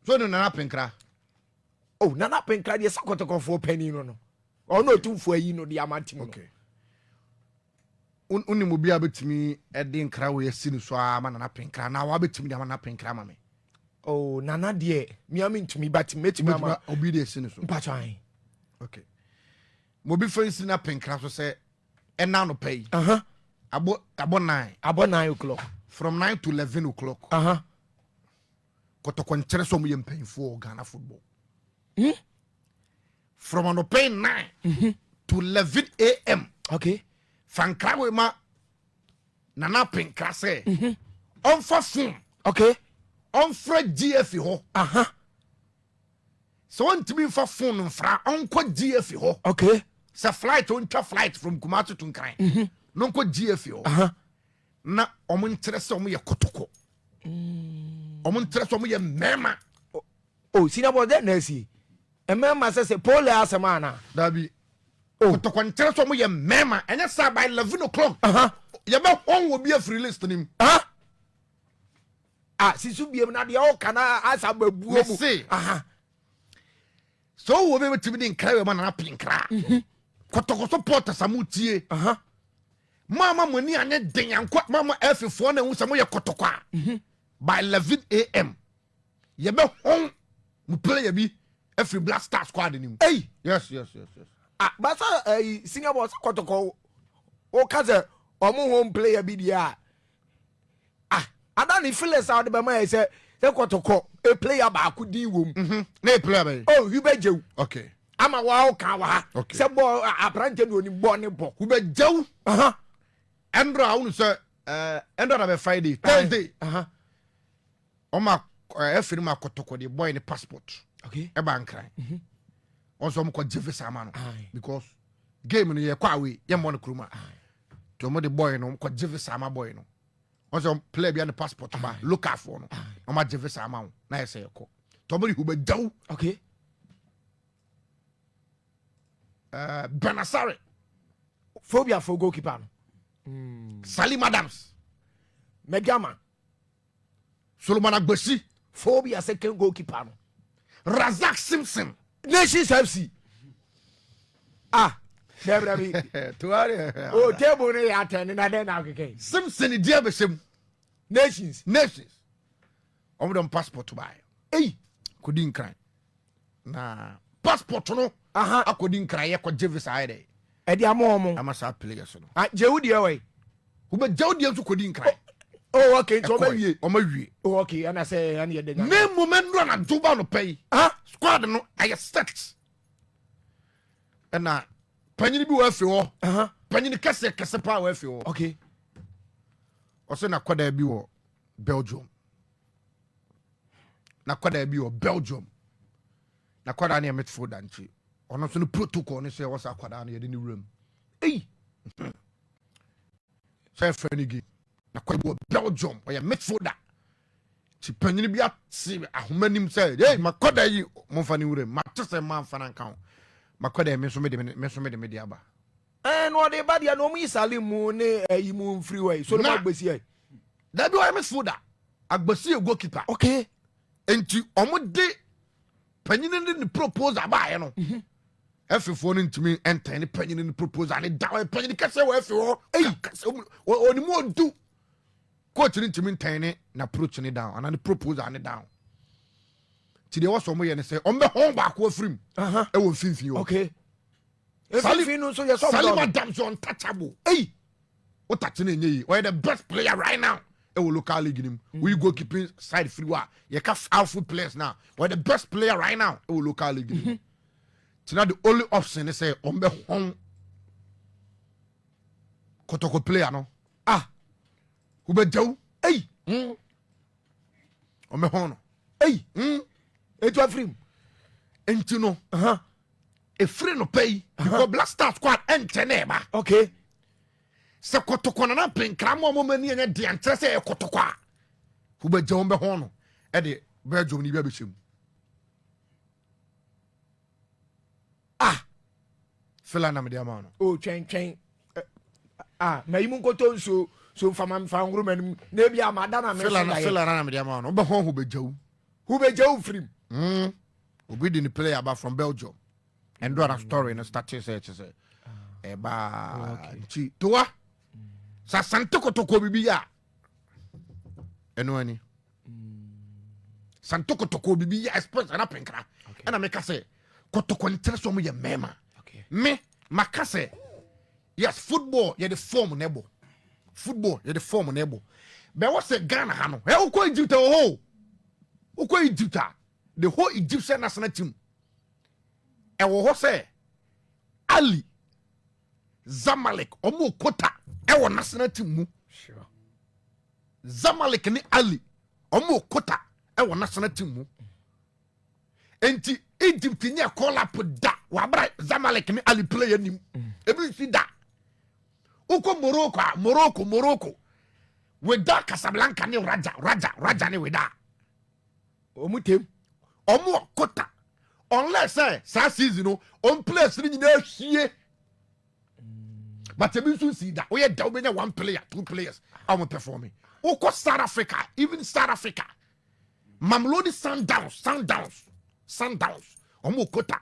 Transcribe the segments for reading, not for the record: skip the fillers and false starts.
So no Nana Penkra. Oh, Nana Penkra deɛ sɛ kɔtɔkɔfoɔ panin no no. Ɔno otumfoɔ ayi no de ama team no. Okay. Wonim obi a bɛtumi de nkra wei asi ne so ara ma Nana Penkra na wabɛtumi de ama Nana Penkra ama me. Oh, Nana deɛ mea mentumi but mɛtumi ama. Obi de asi ne so. Mpakyɛ ahe. Okay. Mo bi fɛn si na Penkra so sɛ ɛna anɔpa yi. Abɔ abɔ 9. Abɔ 9 o'clock. From 9 to 11 o'clock. Kɔtɔkɔ nkyerɛ sɛ ɔmo yɛ mpanyinfoɔ wɔ Ghana football. From anɔpa yi 9 to 11 a.m. Okay. Fankra wei ma Nana Penkra sɛ ɔmfa phone. Okay. Ɔmfrɛ GFA hɔ. Sɛ ɔntumi nfa phone mfra ɔnkɔ GFA hɔ. Okay. Sɛ flight ɔntwa flight from Kumasi to Nkran. Na ɔnkɔ GFA hɔ. Na ɔmo nkyerɛ sɛ ɔmo yɛ kɔtɔkɔ. Ɔmo nkyerɛ sɛ ɔmo yɛ mmarima. Oh, senior boss dɛ na asi. Mmarima sɛ sɛ pole asɛm ana. Dabi. Oh. Kɔtɔkɔ nkyerɛ sɛ ɔmo yɛ mmarima. Ɛnyɛ saa by 11 o'clock. Yɛbɛ hɔn wɔ bi afiri list nim. Ah, sisu biem na deɛ ɔka na asa bɛbuo mu. Mese. Sɛ ɔwɔ bi bɛtumi de nkra wɛ ma nana pere nkra. Kɔtɔkɔ so pɔtɛ sa mo tie. Mama mo ani anyɛ den ankɔ mama ɛfifoɔ na ehu sɛ mo yɛ kɔtɔkɔ a. By 11 a.m. yɛbɛ hɔn mo player bi afiri Black Star squad ni mu. Hey. Yes yes yes yes. Ah, basa ɛyi senior boss kɔtɔkɔ o ka sɛ ɔmo home player bi deɛ a. Ah, ada ne feelings a ɔde bɛma yɛ sɛ sɛ kɔtɔkɔ e player baako din wɔ mu. Ne e player bɛyɛ. Oh, Hubert Jew. Okay. Ama wa ɔka wɔ ha. Okay. Sɛ bɔ aberante de onim bɔ ne bɔ. Hubert Jew. Ɛndra awunu sɛ ɛndra na bɛ Friday, Thursday. Ɔma ɛfiri mu akɔtɔkɔ de boy ne passport. Okay. Ɛba Nkran. Ɔnso ɔmo kɔ gye visa ama no. Because game no yɛ kɔ away yɛ mmɔ no kurom a. Nti ɔmo de boy no ɔmo kɔ gye visa ama boy no. Ɔnso player bi a ne passport ba local foɔ no. Ɔmo agye visa ama wo na yɛ sɛ yɛ kɔ. Nti ɔmo de Hubert Gyaw. Okay. Benasare. Phobia for goalkeeper no. Salim Adams. Mediama. Solomon Agbesi. Phobia second goalkeeper no. Razak Simpson. Nations FC. Ah, dabi. Oh, table no yɛ atɛn na dɛn na akeka. Simpson di abɛhyɛ mu. Nations. Nations. Ɔmo dɔm passport baayɛ. Ei. Kodi Nkran. Na passport no. Akɔdi Nkran yɛ kɔ gye visa ayɛ dɛ. Ɛde ama ɔmo. Ama saa players no. Ah, Jewu deɛ wɔ yi. Wobɛ Jewu deɛ nso kɔdi Nkran. Oh, okay, nti ɔma wie. Ɔma wie. Oh, okay, ɛna sɛ ɛna yɛ de nya. Ne mu mɛ nura na duba no pɛ yi. Squad no ayɛ set. Ɛna panyin bi wɔ afi hɔ. Panyin kɛse kɛse paa wɔ afi hɔ. Okay. Ɔsɛ na kɔdaa bi wɔ Belgium. Na kɔdaa bi wɔ Belgium. Na kɔdaa no yɛ midfielder nti ɔno nso no protocol ne sɛ ɔsɛ akwadaa no yɛde ne wuram. Ei. Sɛ ɛfɛ no game. Na kɔdaa bi wɔ Belgium ɔyɛ midfielder. Ti panyin bi ate ahoma nim sɛ hey makɔda yi momfa ne wuram. Mate sɛ mamfa no anka ho. Makɔda yi me nso mede me nso mede me de aba. Ɛɛ na ɔde ba deɛ na ɔmo yi Salim mu ne ɛyi mu mfiri hɔ yi Solomon Agbesi yi. Dabi ɔyɛ midfielder. Agbesi yɛ goalkeeper. Okay. Nti ɔmo de panyin ne ne proposal baayɛ no. Ɛfifoɔ no ntumi ntɛn ne panyin ne proposal ne da ɔyɛ panyin kɛseɛ wɔ ɛfi hɔ. Eyi kɛseɛ ɔne mu ɔdu. Coach no ntumi ntɛn ne na approach ne down anaa ne proposal ne down. Ti deɛ wɔsɔ ɔmo yɛ ne sɛ ɔmo bɛ hɔn baako afiri mu. Ɛwɔ mfimfini hɔ. Okay. Mfimfini no nso yɛ sɛ ɔmo Salim Adams untouchable. Eyi. O touch ne nye yi. Ɔyɛ the best player right now. Ɛwɔ local league nim. Woyi goalkeeping side firi hɔ a yɛka outfield players now. Ɔyɛ the best player right now. Ɛwɔ local league nim. Tina the only option ne sɛ ɔmo bɛ hɔn kɔtɔkɔ player no. Ah. Wobɛgyaw. Eyi. Ɔmo bɛ hɔn no. Eyi. Etu afiri mu. Nti no. Efiri no pɛ yi. Because Black Star squad ɛnkyɛ na ɛba. Okay. Sɛ kɔtɔkɔ nana mpenkra mu a ɔmo ani nyɛ deɛ nkyerɛ sɛ ɛyɛ kɔtɔkɔ a wobɛgya wɔn bɛhɔn no ɛde Belgium ni bi abɛhyɛ mu. Ah. Fila na mede ama no. O twɛn twɛn. Ah, ma yi mu nkɔtɔ nsuo so nfa ma nfa nhoro m'anim na ebi ama da na mɛso da yɛ. Fila na mede ama no. Wobɛhɔn ho bɛgya wo. Wobɛgya wo firim. Obi de ne player ba from Belgium. Ɛndo ara story no start sɛ kyɛ sɛ ɛba nti toa sɛ Asante Kotoko bibi a ɛno ani Asante Kotoko bibi yɛ express ana penkra. Ɛna meka sɛ Kotoko nkyerɛ sɛ ɔmo yɛ mmarima. Me maka sɛ yes, football yɛde form na ɛbɔ, football yɛde form na ɛbɔ. Bɛwɔ sɛ Ghana ha no ɛ, wokɔ Egypt wɔ hɔ, wokɔ Egypt a, the whole Egyptian national team ɛwɔ hɔ sɛ Ahly, Zamalek, ɔmo quota ɛwɔ national team mu. Zamalek ne Ahly, ɔmo quota ɛwɔ national team mu. Nti Egypt nyɛ call up da wabra Zamalek ne Ahly player nim ebi nsi da. Wokɔ Morocco a, Morocco, Wydad Casablanca ne Raja ne Wydad. Ɔmu tem. Ɔmo quota unless sɛ saa season no ɔn players no nyinaa hwie, but ebi nso nsi da. Woyɛ da, wobɛnya one player, two players a wɔn performing. Wokɔ South Africa, even South Africa, Mamelodi Sundowns, ɔmo quota.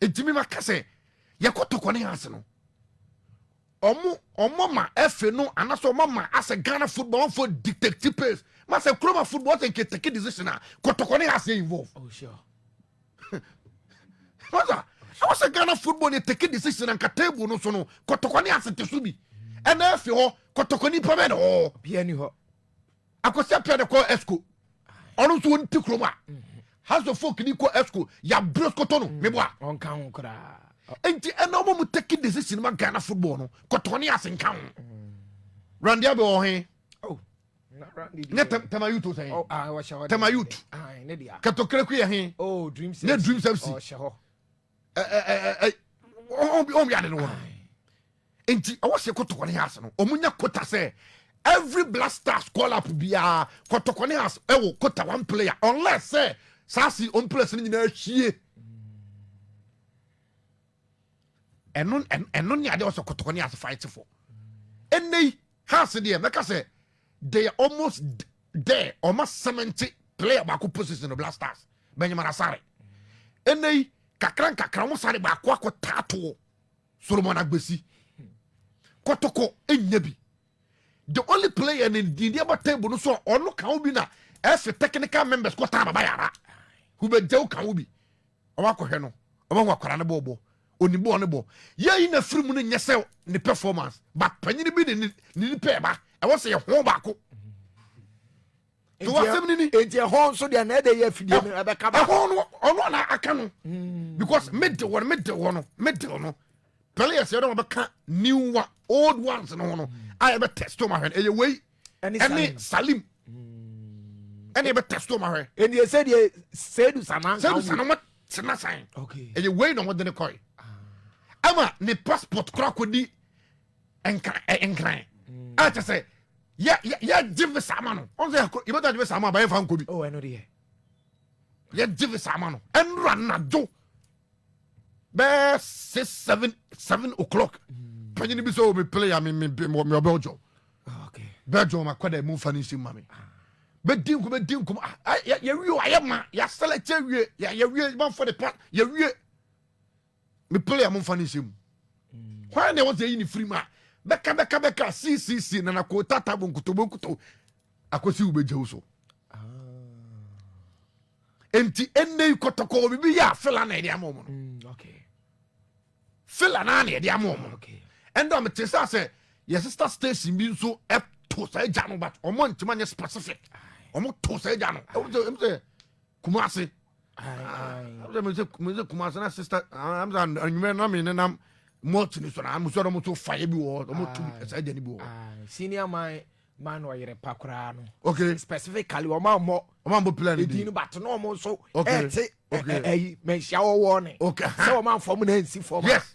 Ntumi ma ka sɛ yɛkɔ tɔkɔ ne ase no, ɔmo ma ɛfɛ no anaasɛ ɔmo ma asɛ Ghana football ɔmo dictate pace ma sɛ kuroma football sɛ nke take decision a, Kɔtɔkɔ ne ase involve. Oh, sure. Masa ɛwɔ sɛ Ghana football ne take decision anka table no so no, Kɔtɔkɔ ne ase te so bi. Ɛna ɛfɛ hɔ, Kɔtɔkɔ nipa bɛ na hɔ. Bia ni hɔ. Akwasi Apia de kɔ Esco, ɔno nso wɔn ti kurom a Hearts of Oak ni kɔ Esco, yabere koto no meboa. Ɔnka ho koraa. Nti ɛna ɔmo mu take decision ma Ghana football no, Kɔtɔkɔ ne ase nka ho. Randy Abbey wɔ he? Oh, na Randy ne Tema Youth sɛn? Oh, ah, wɔhyɛ hɔ. Tema Youth. Ah, ne dea. Kurt Okraku yɛ he? Oh, Dreams Ne FC. Dreams FC. Ɔhyɛ hɔ. ɛ ɛ ɛ ɔmo yɛ ade no wɔ no. Nti ɔwɔ sɛ Kɔtɔkɔ ne ase no, ɔmo nya quota sɛ every Black Stars call up biara, Kɔtɔkɔ ne ase ɛwɔ quota one player, unless sɛ saa si ɔmo players no nyinaa hwie. Ɛno ne adeɛ ɔsɛ Kɔtɔkɔ ne ase fight for. Ɛnɛ yi Hearts deɛ, mɛka sɛ they are almost there. Ɔma cement player baako position no, Black Stars Benjamin Asare. Ɛnɛ yi kakra nkakra ɔmo sare baako akɔ taatoɔ Solomon Agbesi. Kɔtɔkɔ enya bi, the only player ne di nneɛma table no so a ɔno ka ho bi na ɛsɛ technical members kɔ taa Baba Yara hubɛgyaw ka ho bi. Ɔmo akɔhwɛ no, ɔmo ahu akwara ne bɔɔbɔ oni bɔɔl ne bɔ yɛyi na firi mu no nyɛ sɛ ne performance, but panyin bi ne nipa ɛba ɛwɔ sɛ yɛ ho baako to wasɛm ni. Enti ɛhɔ nso deɛ na ɛde yɛ afidie no ɛbɛka ba. Ɛhɔ no, ɔno na aka no because middle wɔ no, middle wɔ no, middle no players yɛ dɛ wɔbɛka new one, old ones no ho no a yɛbɛ test wɔn ahwɛ no, ɛyɛ wei. Ɛne ɛne Salim, ɛne yɛbɛ test wɔn ahwɛ. Enti ɛsɛ deɛ Seidu Sana nka Sɛdu ho. Sana wɔn tena san. Ɛyɛ wei na wɔde ne kɔɛ ama ne passport kora kɔdi nkran nkran a kyɛ sɛ yɛ yɛ yɛ gye visa ama no. Ɔn sɛ yɛbɛta gye visa ama abayɛ fa nkɔ bi. Oh, ɛno deɛ. Yɛ gye visa ama no ɛnura nadwo bɛɛ 6, 7, 7 o'clock. Panyin bi sɛ o mi player mi mi Belgium. Belgium akɔda mu nfa ne nsi ma mi bɛdi nkum, bɛdi nkum. Ah, yɛwie o, ayɛ ma yɛasɛlɛ kyɛ wie, yɛwie manfa de pa yɛwie mi player mo nfa ne nsi mu. Hwan na ɛwɔ sɛ yɛyi ne firi mu a bɛka bɛka bɛka ccc nana ko tata bonkoto bonkoto akɔsi wo bɛgya wo so. Nti ɛnɛ yi Kɔtɔkɔ bibi yɛ a, fila na yɛde ama wɔn no. Fila naa na yɛde ama wɔn no. Ɛnna mete sɛ yɛ sister station bi nso ɛto saa gya no, but ɔmo ntoma nyɛ specific. Ɔmo to saa gya no ɛmu sɛ Kumase. Ɛmu sɛ Kumase na sister ɛmu sɛ anwumɛ na mi nenam mɔɔti ni so na amuso na ɔmo to fa yɛ bi wɔ hɔ, ɔmo to saa gya ni bi wɔ hɔ. Senior man ɔyere pa koraa no. Specifically ɔmo ammɔ. Ɔmo ambɔ player ni edin din no, but na ɔmo nso ɛte Okay. ɛyi mɛnhyia wɔwɔ ne sɛ ɔmo amfɔm na nsi fɔm. Yes,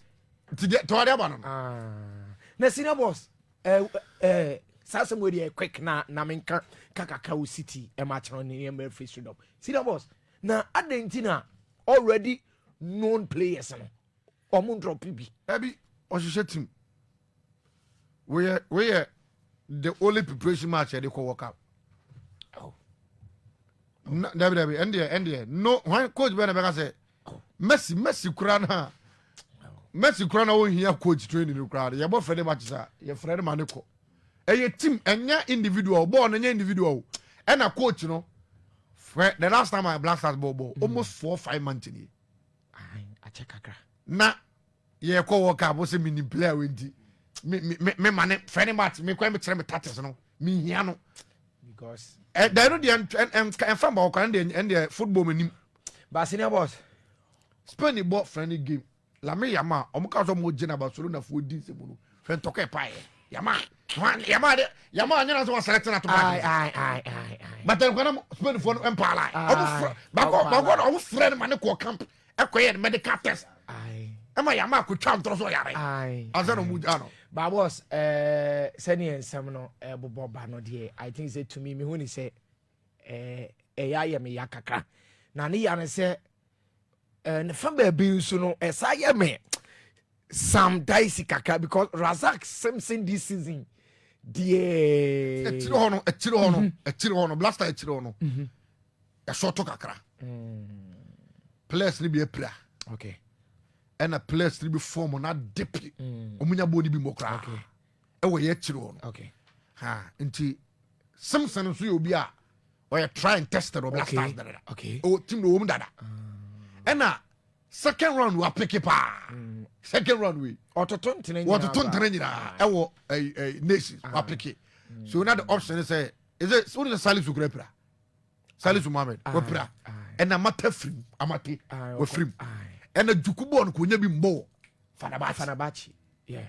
nti deɛ tɔwade aba no. Ah. Na senior boss, ɛ ɛ saa asɛm wei deɛ quick na menka kakaka wo city ɛma kyerɛ ne nneɛma afiri so dɔm. Senior boss, na adɛn nti na already known players no ɔmo drop bi? Ɛbi ɔhyehyɛ team woyɛ the only preparation match yɛde kɔ World Cup. Oh. Dabi dabi, ɛndeɛ ɛndeɛ no hwan coach bɛɛ na bɛka sɛ Messi kura na Messi kura na wɔnhia coach training no kura no, yɛbɔ friendly matches a, yɛfrɛ no ma ne kɔ. Ɛyɛ team, ɛnyɛ individual bɔɔl no, ɛnyɛ individual. Ɛna coach no fɛ, the last time I Black Stars bɔ bɔɔl, almost 4-5 months nie. Akyɛ kakra. Na yɛkɔ World Cup sɛ menim player wei, nti me me me ma ne friendly match, me kwan me kyerɛ me tactics no, mehia no. Because Ɛ no deɛ, ɛnfa mba ɔkwan deɛ, ɛn deɛ football m'anim. But senior boss. Spain bɔ friendly game, Lamine Yamal, ɔmo ka sɛ ɔmo gye na Barcelona fo di nsɛm no, hwɛ ntɔkwa ɛpa yɛ Yamal Yamal de Yamal nyina sɛ wɔsɛlɛ tena to back. Ai ai ai ai ai. But nkwa na Spain fo no mpaala ɔmo frɛ baako baako na ɔmo frɛ no ma ne kɔ camp, ɛkɔ yɛ medical test, ɛma Yamal ko twa ntɔrɔ so ɔyare ansa na ɔmo gya no. But boss, sɛneɛ nsɛm no ɛbobɔ ba no deɛ, I think sɛ tumi mehu ne sɛ ɛyɛ ayɛ me ya kakra na ne ya ne sɛ ne fa baabi nso no, ɛsa yɛ me sam dicey kakra because Razak Simpson this season deɛ. Akyire hɔ no, akyire hɔ no, akyire hɔ no, Black Stars akyire hɔ no, ɛsɔ to kakra, players ni bi apira. Ɛna players ni bi form na depi ɔmo nya bɔɔl ni bi mbɔ koraa ɛwɔ yɛ akyire hɔ no. Ha nti Simpson nso yɛ obi a ɔyɛ try and tested wɔ Black Stars dada. Ɔwɔ team na ɔwɔ mu dada, ɛna second round wa pick paa, second round wei. Ɔtoto ntene. Wɔtoto ntene nyinaa ɛwɔ ɛyi ɛyi nations wa pick. So na the option is sɛ ɛsɛ sɛ wɔn sɛ Salisu kura pira, Salisu Mohammed wapira, ɛna Amata firim, Amate wafirim, ɛna Juku bɔɔl no kò nye bi mbɔ wɔ Fenerbahce. Fenerbahce, yeah.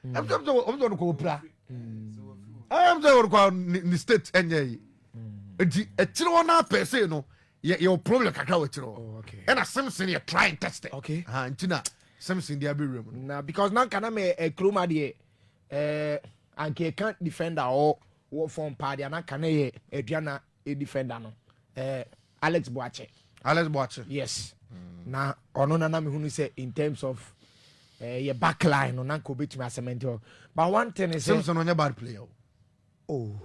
Ɛm sɛ ɔmo sɛ ɔno kò wopira, ɛm sɛ ɔno kò ne state ɛnyɛ yi, nti akyire hɔ naa pɛ se no yɛ yɛ problem kakra wɔ akyire hɔ. Ɛna Simpson yɛ try and test it. Nti na Simpson de abɛwura mu no. Na because na nka na mɛ kurom adeɛ anka ɛka defender ɔ wɔ fɔm paa deɛ, anka na yɛ Aduana defender no, Alex Boakye. Alex Boakye. Yes, na ɔno nana mehunu sɛ in terms of yɛ backline no, na nka obɛtumi asɛmɛnti hɔ, but one thing is sɛ Simpson ɔnyɛ bad player o. Oh.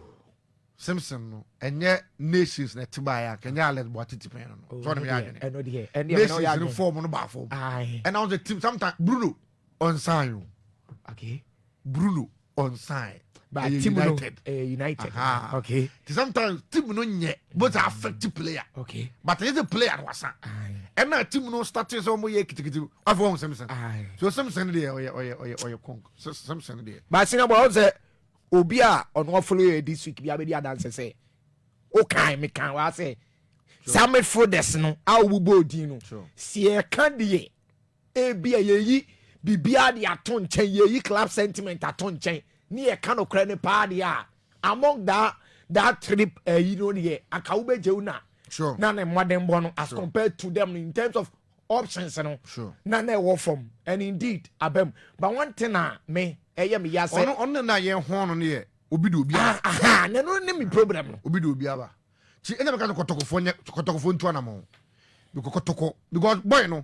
Simpson no, ɛnyɛ nations na ɛte baayɛ a, kɛnyɛ Alex Boakye ti pɛn no. So ɔno yɛ adwene. Ɛno deɛ, ɛno deɛ. Nations no form no baa fam. Ɛna ɔsɛ team sometimes Bruno ɔnsan o. Bruno ɔnsan. But team no United. United. Ti sometimes team no nyɛ both affect player. But ɛyɛ sɛ player no wasa. Ɛna team no start sɛ ɔmo yɛ kitikiti afɔ wɔn Simpson. So Simpson deɛ, ɔyɛ kɔnk Simpson deɛ. But Singapore, ɔn sɛ obi a ɔno ɔfollow yɛ this week bi abɛdi adanse sɛ o kan mi kan wa sɛ saa midfielders no a wɔbobɔ odin no si ɛka deɛ, ebi a yɛyi biribiara de ato nkyɛn, yɛyi club sentiment ato nkyɛn ne yɛka no korɛ ne paa deɛ a, among that three ɛyi no deɛ, anka wobɛgye wo na na ne mmɔdenbɔ no as compared to them in terms of options no na ɛwɔ fam, and indeed abam. But one thing a me ɛyɛ me ya sɛ ɔno ɔno na yɛn hɔn no yɛ obi de obi aba. Aha, na no ne mi problem no. Obi de obi aba ti, ɛna bɛka sɛ Kɔtɔkɔfoɔ nyɛ, Kɔtɔkɔfoɔ ntu anamɔ because Kɔtɔkɔ, because boy no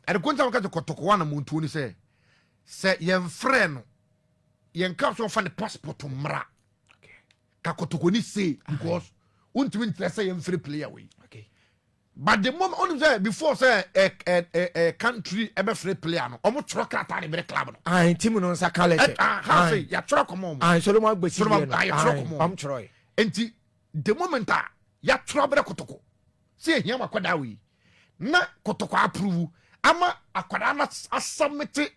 ɛde ko nsa bɛka sɛ Kɔtɔkɔ anamɔ ntuo ni sɛ yɛn frɛ no, yɛn ka so ɔfa ne passport mmra ka Kɔtɔkɔ ni say because wontumi nkyerɛ sɛ yɛn frɛ player wei. But the moment ɔnim sɛ before sɛ ɛ ɛ ɛ ɛ country ɛbɛfrɛ player no, ɔmo twerɛ krataa de bere club no. Ayi, team no nsa ka letter. Ɛ ah, ha sɛ yɛatwerɛ kɔmɔ ɔmo. Ayi, Solomon Agbesi. Solomon deɛ no. Ayi, yɛtwerɛ kɔmɔ. Ɔmo twerɛ. Nti the moment a yɛatwerɛ abrɛ Kɔtɔkɔ sɛ yɛhia ma akwadaa wei na Kɔtɔkɔ approve ama akwadaa no asubmit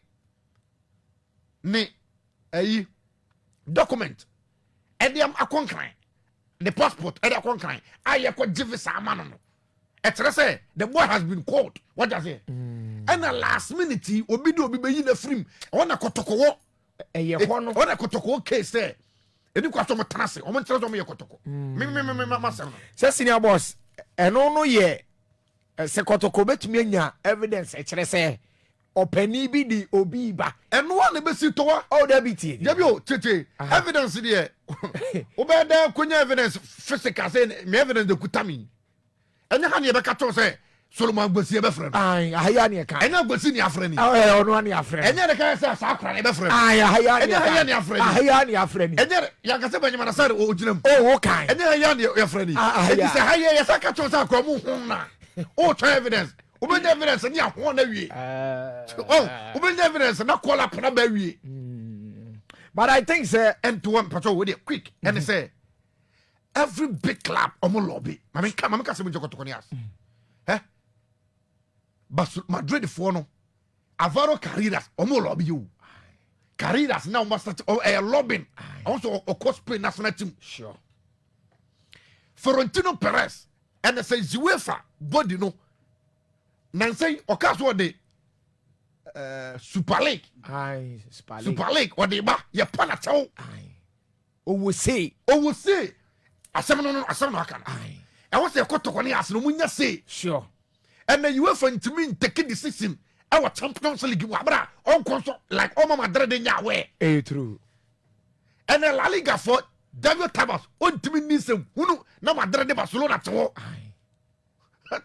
ne ayi document ɛde akɔ Nkran, ne passport ɛde akɔ Nkran a yɛkɔ gye visa ama no, ɛkyerɛ sɛ the boy has been called. Wɔgya sɛ ɛna last minute yi obi de obi bɛyi n'afirim, ɛwɔ na Kɔtɔkɔwɔ. Ɛyɛ hɔ no. Ɔna Kɔtɔkɔwɔ case sɛ ɛni kɔ asɔ ɔmo tena ase, ɔmo nkyerɛ sɛ ɔmo yɛ Kɔtɔkɔ me ma sɛm no. Sɛ senior boss, ɛno no yɛ sɛ Kɔtɔkɔ bɛtumi anya evidence ɛkyerɛ sɛ ɔpanin bi de obi ba. Ɛno a na bɛsi tɔwa. Oh, dabi, tie. Dabi o, tete evidence deɛ, wobɛyɛ dɛ konya evidence physical sɛ me evidence de kuta mi, ɛnyɛ ha ne yɛbɛka kyɛw sɛ Solomon Agbesi yɛbɛfrɛ no. Ayi ahaya ni ɛka. Ɛnyɛ Agbesi ni afrɛ ni. Ɛɛ ɔno ani afrɛ no. Ɛnyɛ ne ka sɛ saa akora ne bɛfrɛ no. Ayi ahaya ni ɛka. Ɛnyɛ ahaya ni afrɛ ni. Ahaya ni afrɛ ni. Ɛnyɛ yankasa Benjamin Asare ogyina mu. O o kan. Ɛnyɛ ahaya ni yɛfrɛ ni. Ahaya. Eti sɛ ahaya yɛsa ka kyerɛ sɛ akora mu ho na o try evidence. Wobɛnya evidence ne ahoɔ na wie. Oh, wobɛnya evidence na kɔla pona ba wie. But I think sɛ. Ɛntoa mpatɔ wo deɛ quick ɛne sɛ every big club ɔmo lobby. Mame nka mame ka sɛ mo nkyɛ kɔtɔkɔ ne ase. Ɛ Bas Madrid foɔ no Alvaro Carreras ɔmo lobby yi o. Carreras na ɔmo asate ɛyɛ lobbying. Ɔmo sɛ ɔkɔ Spain national team. Sure. Florentino Perez ɛna sɛ UEFA body no nansɛn ɔka so ɔde Super League. Aye, Super League. Super League ɔde ba yɛ pa na kyɛw. Owo se. Owo se. Asɛm no no asɛm no aka no. Ɛwɔ sɛ ɛkɔ tɔkɔ ne ase no ɔmo nya se. Sure. Ɛna UEFA ntumi ntake decision ɛwɔ Champions League mu abira ɔnkɔ nso like ɔma Madrid nya awɛ. Ɛyɛ true. Ɛna La Liga fo David Tebas ɔntumi ni nsɛm hunu na Madrid de Barcelona te hɔ.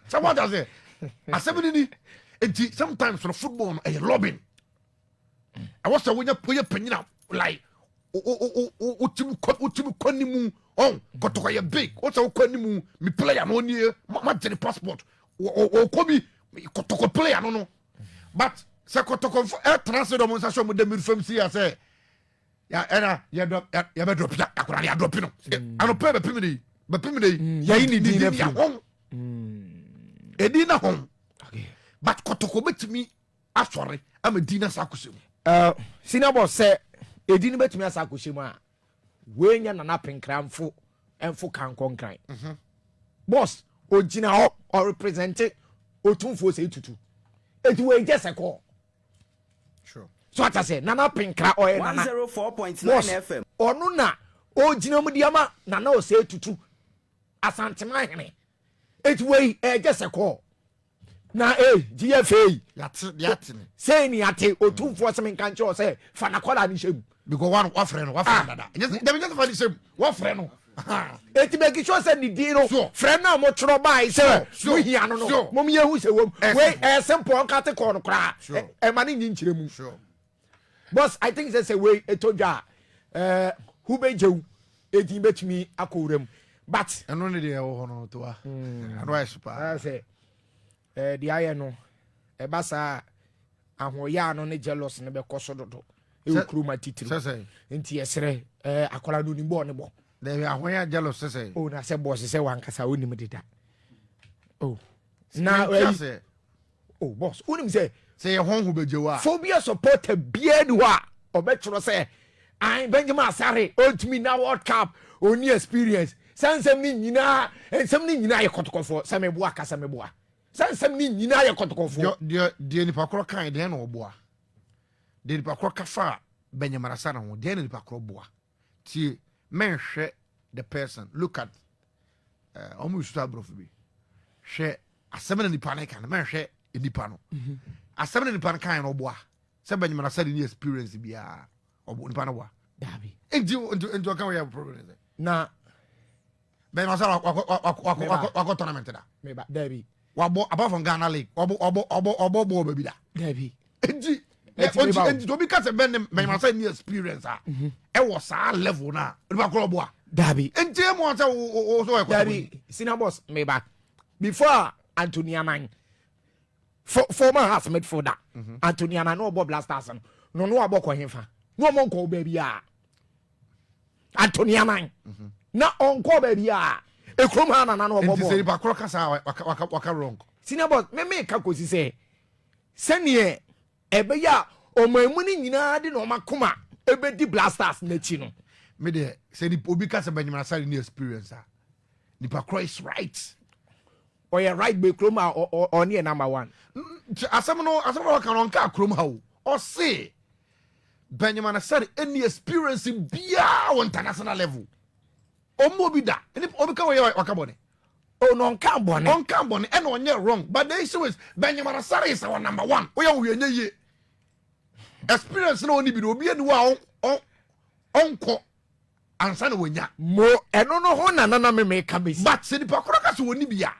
Sɛ wɔn ta sɛ asɛm ni ni nti sometimes no football no ɛyɛ lobbying. Ɛwɔ sɛ wonya woyɛ panyin a like wotumi kɔ wotumi kɔ ne mu ɔn kɔtɔkɔ yɛ big wosɛ wokɔ ne mu mi player no nie ma gye ne passport ɔkɔ bi kɔtɔkɔ player no no but sɛ kɔtɔkɔ fo ɛtena se dɔm nsa sɛ ɔmo dɛm fam si ya sɛ ya ɛna yɛ dɔ yɛ bɛ drop ya akora ne adrop no anɔpɛ bɛpem de yi bɛpem de yi yɛyi ne din na afiri mu. hɔn edin na hɔn but kɔtɔkɔ bɛtumi asɔre ama din na sa akɔsɛ mu. Senior boss sɛ edin no bɛtumi asa akɔhyɛ mu a wei nyɛ Nana Penkramfo ɛmfo kankɔ nkran. Boss ogyina hɔ ɔrepresente Otumfuo sɛ etutu eti wei gye sɛ kɔɔ. Sure. So ata sɛ Nana Penkra ɔyɛ Nana 104.9 boss FM. ɔno na ɔgyina mu di ama Nana ɔsɛ tutu Asantema hene eti wei ɛgye sɛ kɔɔ na ee GFA yi Yate yate ne. sei ni ate Otumfoɔ sɛ menka nkyerɛ wo sɛ fa nakɔla ne hyɛ mu. Because one wafrɛ no wafrɛ Ah. no dada. Nyɛ sɛ dabi nyɛ sɛ fa ne hyɛ mu wafrɛ no. Eti make sure sɛ ne din no Sure. frɛ no a motwerɛ bae sɛ Sure, sure, mohia no no sure. mom yɛhu sɛ wom Ɛyɛ wei simple. ɛyɛ simple ɔnkate kɔɔ no koraa. Sure. Ɛma ne nyi nkyerɛ mu. Sure. Boss I think sɛ sɛ wei ɛtɔ dwa a ɛɛ wobɛgyew edin bɛtumi akɔ wura mu but Ɛno ne deɛ ɛwɔ hɔ no to a. Ɛno ayɛ so paa. ɛyɛ sɛ ɛɛ deɛ ayɛ no ɛba saa a ahoɔyaa no ne jealous no bɛkɔ so dodo ɛwɔ kurom atitiriw. Sɛ sɛ. Nti yɛsrɛ ɛɛ akwadaa no onim bɔɔl ne bɔ. Dɛbi ahoɔyaa jealous sɛ sɛ. O na sɛ bɔɔs sɛ wankasa onim deda. O na Mentia ɛyi sɛ. O boss onim sɛ. Sɛ yɛ hɔn ho bɛgye wa. Phobia supporter biara ni hɔ a ɔbɛtwerɛ sɛ an Benjamin Asare ɔntumi na World Cup ɔni experience. Sɛ nsɛm ne nyinaa nsɛm ne nyinaa yɛ kɔtɔkɔfoɔ sɛ meboa ka sɛ meboa. Sɛ nsɛm ne nyinaa yɛ kɔtɔkɔfoɔ. Deɛ deɛ nipa korɔ kan deɛ na ɔboa. Deɛ nipa korɔ ka fa Benjamin Asare ho deɛ na nipa korɔ boa. Tie mɛnhwɛ the person look at ɔmo yusu aborɔfo bi. Hwɛ asɛm na nipa no ka no mɛnhwɛ nipa no. Asɛm na nipa no kan no ɔboa. Sɛ Benjamin Asare ni experience biara ɔbo nipa no boa. Dabi. Nti nti nti ɔka wɔyɛ problem sɛ. Na Benjamin Asare wakɔ wakɔ wakɔ wakɔ tournament da. Meba dabi. Wabɔ apart from Ghana League wabɔ wabɔ wabɔ wabɔ bɔɔl baabi da. Dabi. Nti Eti meba o. nti obi ka sɛ Ben Benjamin Asare ni experience a ɛwɔ saa level na nipa korɔ boa. Dabi. Nti emu sɛ wo wo so ɛkɔ. Dabi senior boss meba before Anthony Anan former Hearts midfielder Anthony Anan no ɔbɔ Blasters no no no abɔ kɔ hefa no ɔmɔ nkɔ baabi a Anthony Anan na ɔnkɔ baabi a ekurom ha nana no ɔbɔ Nti sɛ bɔɔl. nipa korɔ kasa waka waka waka wrong. Senior boss meme ka kɔsi sɛ sɛneɛ ɛbɛyɛ a ɔman mu no nyinaa de na ɔma koma ɛbɛdi Blasters n'akyi no. Me deɛ sɛ nipa obi kasa Benjamin Asare ni experience a nipa korɔ is right. Ɔyɛ right bɛ kurom a ɔne yɛ number one. Asɛm no asɛm no ɔka no ɔnka kurom ha o. Ɔse Benjamin Asare any experience biara wɔ international level. Ɔmo bi da. Nipa obi ka wɔyɛ waka bɔne. O no ɔnka bɔne. Ɔnka bɔne ɛna ɔnyɛ wrong but the issue is Benjamin Asare is our number one. Oyɛ wo yɛ yie. Experience na ɔni bi no obi ani wɔ a ɔnkɔ ansa na wɔnya. Mo ɛno no ho na nana meme ka besi. But sɛ nipa korɔ ka sɛ wɔni bi a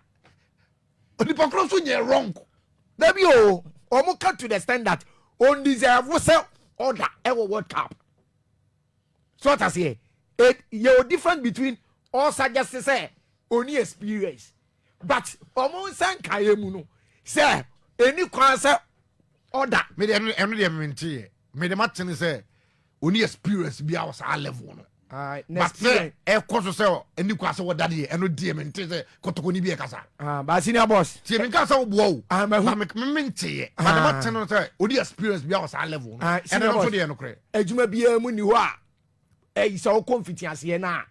Onipa koro nso nyɛ wrong. Dabi o, ɔmo ka to the extent that on deserve sɛ ɔda ɛwɔ World Cup. So ɔta seɛ it yɛ o difference between all suggest sɛ oni experience, but ɔmo nsa nkaeɛ mu no sɛ eni kwan sɛ ɔda. Mede ɛno deɛ mente yɛ, mede matene sɛ oni experience bi a wɔ saa level no, but sɛ ɛkɔ so sɛ ɛni kwan sɛ wɔda deɛ, ɛno deɛ mente sɛ Kɔtɔkɔni bi ɛkasa. Ah, ba senior boss. Tie, menka sɛ woboa o. Ah, mahu. Na me mente yɛ, but matene no sɛ oni experience bi a wɔ saa level no. Ah, ɛno senior nso boss. deɛ nokorɛ. Adwuma biara mu ni hɔ a ɛyi sɛ wokɔ mfitiaseɛ no a,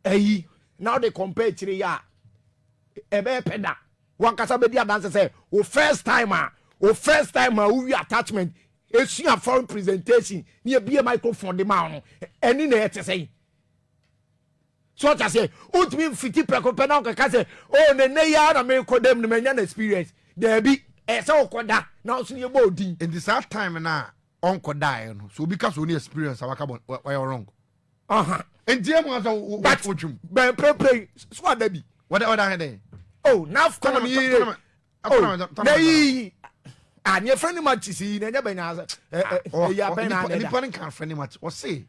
ɛyi na wode compare kyerɛ yi a, ɛbɛyɛ pɛ da wankasa bɛdi adanse sɛ wo first time a wowi attachment esua foreign presentation ne ebie microphone de ma wo no, ɛni na ɛte sɛn so ɔta sɛ wontumi mfiti prɛko pɛ na wokɛka sɛ o nene yi ara na mekɔ dam no manya no experience. Daabi, ɛyɛ sɛ wokɔda na wo so ne yɛbɔ odin. Nti saa time no a ɔnkɔ daeɛ no so, obi ka sɛ oni experience a, waka bɔ wɔyɛ wrong. Nti ɛmu asɛ But wotwam. Bɛn pɛrɛpɛrɛ so ada bi. Wɔda he dɛn? Oh, NAFCON yi oh, na yi ah, neɛ friendly matches yi na ɛnyɛ bɛnya sɛ ɛ ɛ ɛyi abɛn na anɛ da. Nipa no nka friendly match, ɔse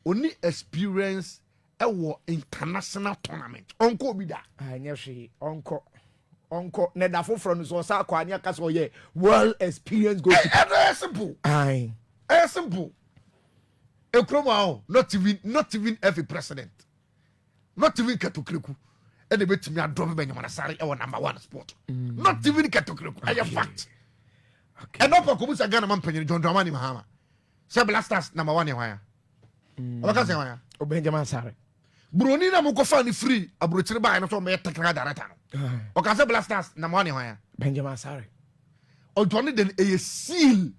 oni experience ɛwɔ international tournament, ɔnkɔ obi da. Ah, ɛnyɛ hwee, ɔnkɔ na da foforɔ no so ɔsa akɔ ani aka sɛ ɔyɛ well experienced goalkeeper. Ɛno ɛyɛ simple. Ayi. Ɛyɛ simple. Ekurom a o not even FA president, not even Kurt Okraku ɛna ebetumi adrop Benjamin Asare ɛwɔ number one spot, not even Kurt Okraku. Ɛyɛ fact. Ɛnna ɔpɛ kɔmusa Ghana man panyin John Dramani Mahama sɛ Black Stars number one yɛ hwan a, ɔbɛka sɛ hwan a? O Benjamin Asare. Buroni na mo kɔfa ne firi aburokyire baa no sɛ ɔmɛyɛ technical director no, ɔka sɛ Black Stars number one yɛ hwan a? Benjamin Asare. Ɔjɔ ne de no ɛyɛ seal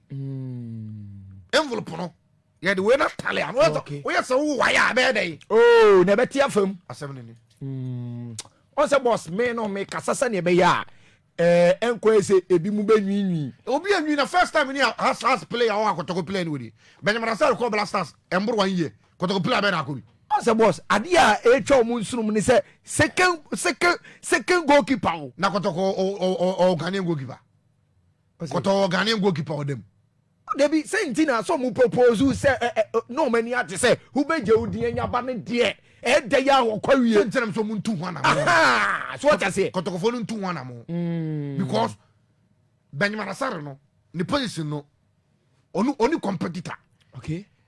envelope no, yɛde wei na tale ano. Woyɛ sɛ wo wayɛ a, ɛbɛyɛ dɛ. Oh, na ɛbɛte afam. Asɛm ne ni. Ɔn sɛ boss, me no me kasa sɛneɛ ɛbɛyɛ a ɛnkɔ yɛ sɛ ebi mu bɛnwiinwii. Obi anwi na first time ni a has player ɔwɔ Akɔtɔkɔ player ni wɔ di Benjamin Asare kɔ Black Stars ɛmboro one year, Kɔtɔkɔ player bɛɛ na akɔ bi. Ɔn sɛ boss, adeɛ a ɛtwa ɔmo nsunom ne sɛ second goalkeeper o. Na Kɔtɔkɔ ɔ Ghanaian goalkeeper, Kɔtɔkɔ Ghanaian goalkeeper ɔdɛm. Dabi, sɛ nti na sɛ ɔmo propose sɛ ɛ ɛ na ɔmo ani agye sɛ wobɛgye wo din anyaba ne deɛ ɛda yi a wɔkɔ wie. Sɛ nkyɛn sɛ ɔmo ntu ho anamo. Aha, so wɔte aseɛ. Kɔtɔkɔfoɔ no ntu ho anamo because Benjamin Asare no ne position no, ɔno ɔni competitor.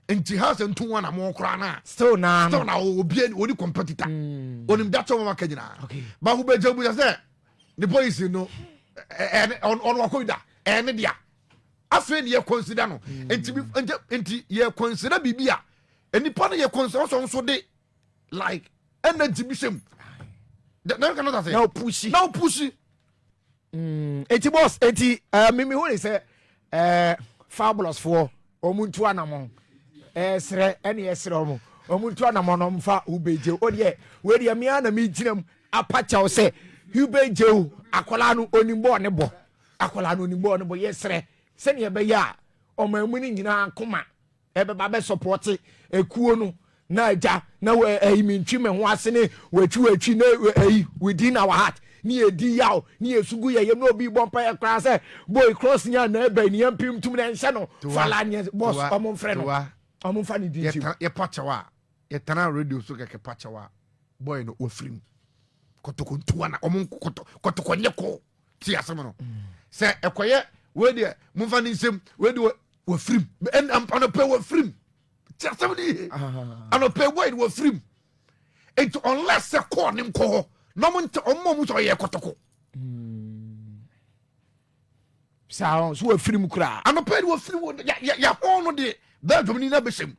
Nti ha sɛ ntu ho anamo koraa na still na still na obi ɔni competitor, onim dakyɛ wɔn aka nyinaa. Baako bɛgye obi sɛ ne position no ɛ ɛ ɔno akɔ yi da ɛne dea, afei ne yɛ consider no. Nti nti yɛ consider biribi a nipa no yɛ consider ɔsɔ nso de like energy bi hyɛ mu na nka no sɛ na opush. Na opush. Eti boss, eti mimi hu ne sɛ Fabulous foɔ ɔmo ntu anamɔ ɛsrɛ ɛne ɛsrɛ ɔmo ntu anamɔ na ɔmo fa Hubegye o. Deɛ wei deɛ mmea na mi gyina mu apakyɛw sɛ Hubegye o, akwadaa no onim bɔɔl ne bɔ, akwadaa no onim bɔɔl ne bɔ. Yɛsrɛ sɛnea ɛbɛyɛ a ɔman mu no nyinaa koma ɛbɛba bɛ support ekuo no na agya na ɛyi mi ntwi mi ho ase ne w'akyi w'akyi na ɛyi within our heart ne yɛ di yaw ne yɛ sugu yɛ yam na obi bɔ mpa yɛ koraa sɛ boy cross nya na ɛbɛn ne yɛn pim tum na nhyɛ no fala ne boss, ɔmo nfrɛ no, ɔmo nfa ne di nkyɛn. Yɛ pakyɛw a yɛtena radio so kɛkɛ pakyɛw a, boy no wafiri mu. Kɔtɔkɔ ntuwa na ɔmo kɔtɔ Kɔtɔkɔ nyɛ kɔ ti asɛm no sɛ ɛkɔyɛ wei deɛ, momfa ne nsɛm wei deɛ wafirim anɔpɛ wafirim ti asɛm no yie. Anɔpɛ boy no wafirim, nti unless sɛ kɔɔ ne nkɔ hɔ na ɔmo nte ɔmo sɛ ɔyɛ Kɔtɔkɔ. Saa so wafirim koraa. Anɔpɛ de wafirim, yɛhɔn no de Belgium ni na bɛhyɛ mu.